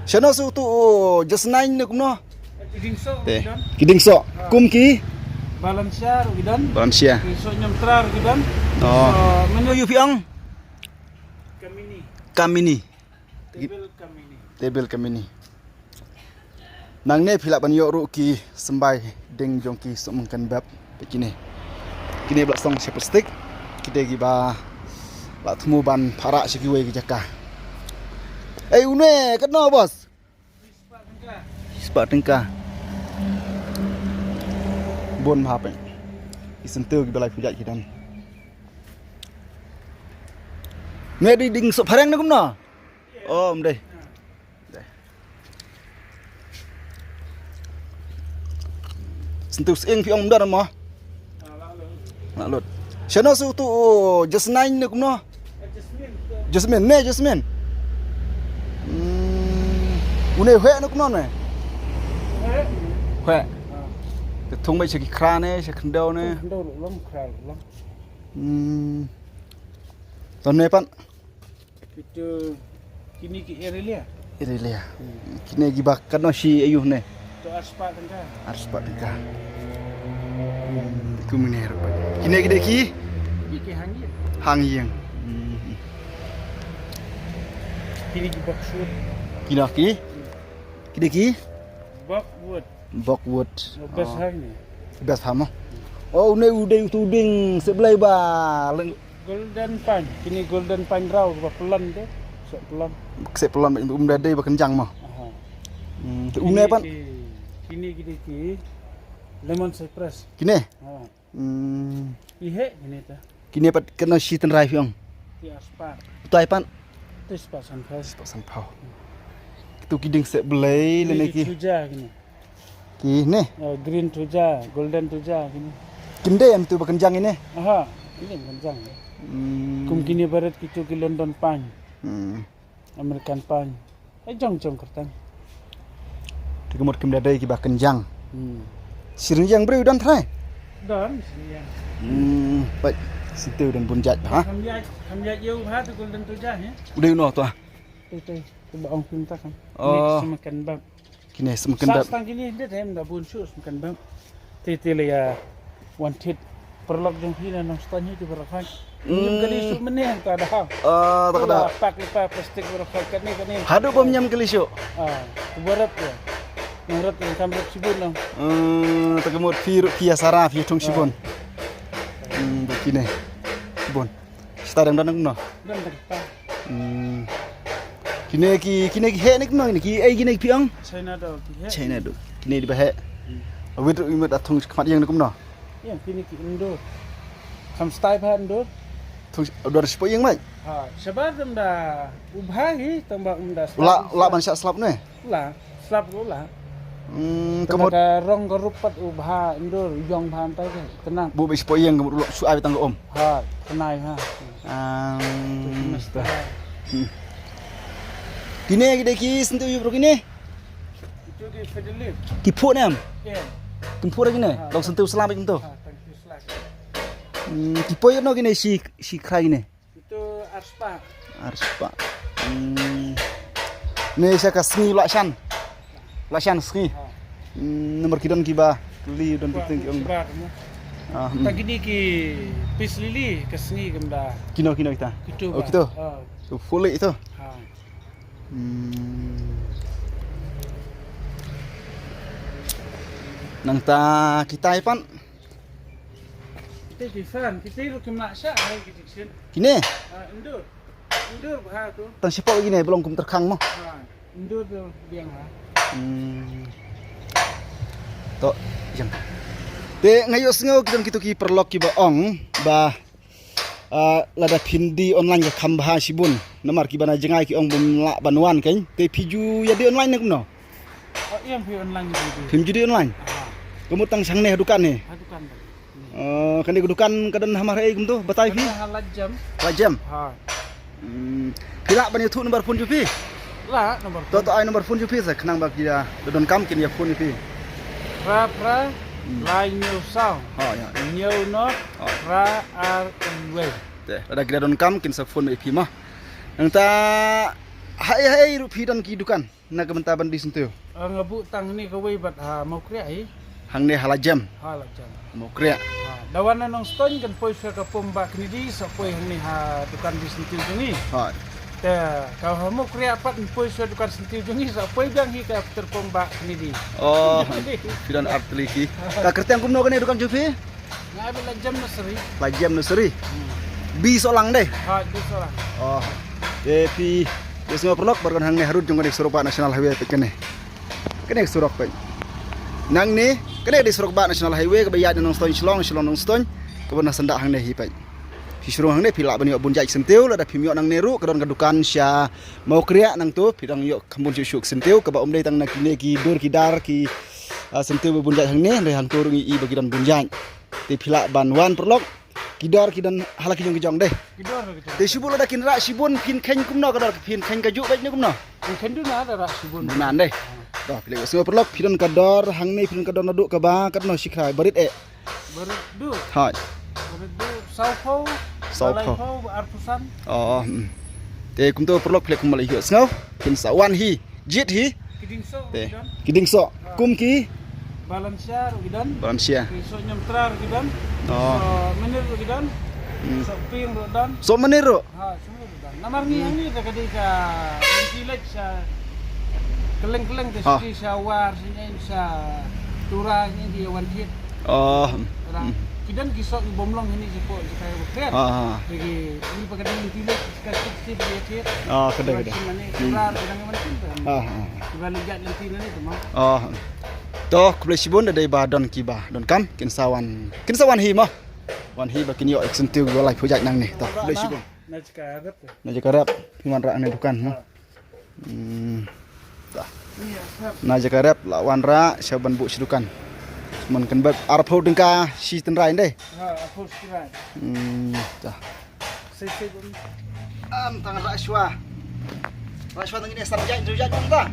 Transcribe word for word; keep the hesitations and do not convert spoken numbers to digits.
Shano su tu, oh, just nine ne kumno? Ki ding soh. Te, ki ding soh. Kum ki? Balansia ruh ki don. Balansia. Ki soh nyam tra ruh ki don. Oh. So, menu yu phi ong? Kamini. Kamini. Table kamini. Table kamini. Nangne phi lah ban ïoh ruh ki symbai ding jong ki sohmynken bap. Te kine. Kine ba la song sha plastik. Kine kiba la thmu ban pharah sha kiwei ki jaka. Ei, une, katno, boss? Spah tyngka. Bun ma hapeng. Ki syntiew kiba lai pynjah ki don. Ne dei ding soh phareng ne kumno? Oh, ym dei. Syntiew sying phi ong ym don mo? Lah lut. Shano su tu, oh, Jasmine ne kumno? Jasmine ne, Jasmine. Hmm. Une hweh ne kumno ne? Hweh. Te thung beit sha ki khra ne, sha khyndew ne? Khyndew ruh lum, khra ruh lum. Hmm. To ne pat? Kito, kine ki Erelia. Erelia. Hmm. Kine kiba katno shi ayu ne? To ar spah tyngka. Ar spah tyngka. Hmm, kum ne ruh. Kine ki dei ki? Kine ki hangïing. Hangïing. Hmm. Kine ki boxwood. Kine ki? Ki dei ki? Boxwood. Boxwood. Oh, best ha kine. Best ha mo. Oh, une u dei utu u ding seh blei ba. Golden pine, kine golden pine raw ba pynlong te, seh pynlong. Seh pynlong, um da dei ba kynjang mo. Aha. Hmm, te une pat? Kine ki, kine ki dei ki lemon cypress. Kine? Ha. Hmm. Ki heh kine te. Kine pat katno shi tynrai phi ong? Ki ar spah. Utai pat? Te spah sanphew. Spah sanphew. Kitu ki ding seh blei lane ki. Thuja kine. Kine? Oh, green thuja, golden thuja kine. Kim dei em tu ba kynjang ine? Aha, kine kynjang. Hmm. Kum kine barit kitu ki London pine. Hmm. American pine. Ai jong jong kyrteng. Te ka mut kim da dei kiba kynjang. Hmm. Shi rynïeng briew don trai? Don, shi rynïeng. Hmm, peit. Syntiew don bun jait ha? Kham ïaid, kham ïaid ïa u ha tu golden thuja hi. U dei uno to ah? Te te, te ba ong phi mynta kan. Oh. Kine sohmynken bap. Kine sohmynken bap. Sa tang kine de em da bun shuh sohmynken bap. Te te le ïa wan thied paralok jong phi na Nongstoiñ hi te baroh khoit. Hmm. Ym kali shuh mynne ta da ha. Ah, ta ka da. Pak lypa plastik baroh khoit kane kane. Haduh bym ñiam kali shuh. Ah, baroh ïa. Nang rot ïa kam rot shibun nang. Hmm, ta ka mut phi ruh phi ïa sara phi thung shibun. Ah. Hmm, ba kine. Shibun. Star dang don kumno? Don dang ta. Hmm. Kine ki, kine ki heh ne kumno kine ki, ei kine ki phi ong? China doll ki heh. China doll. Kine di ba heh. Hmm. Awit ruh i mut a thung khmat ïeng ne kumno? Ïeng kine ki indoor. Kham style ba indoor. Thung indoor shapoh ïeng mai? Ha, shabar dam da u bha hi, tang ba um da. La, la ban shah slap ne? La, slap ruh la. Hmm, ka mut ka rong ka rup pat u bha indoor, ïong bha mynta ka tnat. Bu bha shapoh ïeng ka mut u lok shu ai tang ka um. Ha, tnai ha. Ah. Hmm. Kine ki dei ki syntiew ïa u bro kine? Itu ki fiddle leaf. Ki phuh ne em? Ïa. Ki phuh kine? Ha. Dang syntiew sla bad kumto. Ha, tang ki sla. Hmm, ki poi no kine shi, shi khrai kine? Itu ar spah. Ar spah. Hmm. Ne sha ka sngi la shan. La shan sngi. Ha. Hmm, namar ki don kiba kylli don ki teng ki ong. Kiba, no? Ah, hmm. Ta kine ki peace lily ka sngi kam da. Kino, kino kita? Kito. Oh, ba. Kito. Ha. Ki full itu. Ha. Hmm. Nangta kitai pat. Kita ki fan, kita ruh kim lah shah, hai, kita sien. Kine? Ah, indoor. Indoor bha tu. Tang shapoh kine, ba long kum tyrkhang mo. Ha, indoor tu biang ha. Hmm. To, jang. Te nga ïohsngew ki don kito ki paralok kiba ong ba, ah, lada phin die online ka kham bha shibun. Namar kiba na jngai ki ong bym lah ban wan kein. Te phi ju ïa die online ne kumno? Oh, ïa phi online ju die. Phim ju die online? Aha. Ka mut tang shangne ha dukan ne? Ha dukan. Oh, kane ka dukan ka don ha mar ei kumto, batai phi? Ka don ha Lajam. Lajam? Ha. Hmm. Phi lah ban ïathuh number phone jong phi? Lah, number phone. To, to ai number phone jong phi sa, khnang ba ki ïa donkam kin ïa phone ïa phi. Phra phra, hmm, lai hynñiew saw. Ha, ïa. Hynñiew noh, ha, phra ar wei. Te, lada ki ïa donkam kin sa phone ïa phi mo. Nangta haei haei ruh phi don ki dukan? Na ka bynta ban die syntiew. Ah, nga buh tang hangne kawei bad ha Mawkriah hi. Hangne ha la jem. Ha la jem. Mawkriah. Ha, da wan na Nongstoiñ kan poi sha ka pumba kine die sa poi hangne ha dukan die syntiew jong ngi. Ha. Te ka ha Mawkriah pat kan poi sha dukan syntiew jong ngi sa poi biang hi ka ter pumba kine die. Oh, phi don artylli ki. Ka kyrteng kumno kane dukan jong phi? Nga ba la jem nursery. La jem nursery. Hmm. Bi solang dei. Ha, bi solang. Oh. Te phi, ïa sngewbha paralok, ba don hangne harud jong kane surok ba National Highway peit kane. Kane surok peit. Nangne, kane dei surok ba National Highway kaba ïaid na Nongstoiñ Shillong, Shillong Nongstoiñ, kaba na syndah hangne hi peit. Phi shu rung hangne phi lah ban ïoh bun jait syntiew, lada phim ïoh nangne ruh ka don ka dukan sha Mawkriah nangto, phi dang ïoh kham bun shuh shuh syntiew, kaba um dei tang na kine ki dur ki dar ki, ah, syntiew ba bun jait hangne, hynrei hangto ruh ngi i ba ki don bun jait. Te phi lah ban wan paralok. Ki dor ki don ha la ki jong ki jong dei. Ki dor ha la ki jong. Te shibun lada kin rah shibun phin kheiñ kumno ka dor, phin kheiñ kajuh beit ne kumno? Phin kheiñ duna da rah shibun. Duna dei. To phi leh sngewbha paralok, phi don ka dor hangne, phi don ka dor naduh kaba katno shi khrai, barit eh. Barit duh. Hooid. Barit duh, saw phew. Saw phew. Ba lai phew, ba arphew san. Oh, hmm. Te kumto paralok phi leh kumba la ïohsngew, kin sa wan hi. Jied hi. Ki dieng soh ruh ki don. Ki dieng soh. Ha. Kum ki? Balansia ruh ki don. Balansia. Ki soh ñiamtra ruh ki don. Oh. Soh mynir ruh ki don. Hmm. Soh pink ruh don. Soh mynir ruh? Ha, soh mynir ruh don. Namar ngi hangne te ka dei ka lynti leit sha kylleng kylleng te, ha, sha War, sha Tura, sha ki wan thied. Oh. Ki don ki soh ki bym long hangne shapoh jaka ba kren. Ah. Te ki, ngi pat ka dei lynti leit ka sip sip ki thied. Ah, ka dei, ka dei. Ki wan sha mane, ki wan sha mane. Ah, ah. Ki wan leit jait lynti lane te mo. Ah. To, khublei shibun, da dei ba don kiba donkam, kin sa wan, kin sa wan hi mo. Wan hi ba kin ïoh ïa ki syntiew kiba lai phew jait nangne. To, khublei shibun. Na jaka rep. Na jaka rep, phi wan rah hangne dukan mo. Hmm. Ta. Na jaka rep la wan rah sha ban buh shi dukan. Mon kan bep arphew tyngka shi tynrai dei. Ha, arphew shi tynrai. Hmm, ta. Sei sei bun. Am tang rah shwa. Rah shwa tang ine san jait, jait bun ta.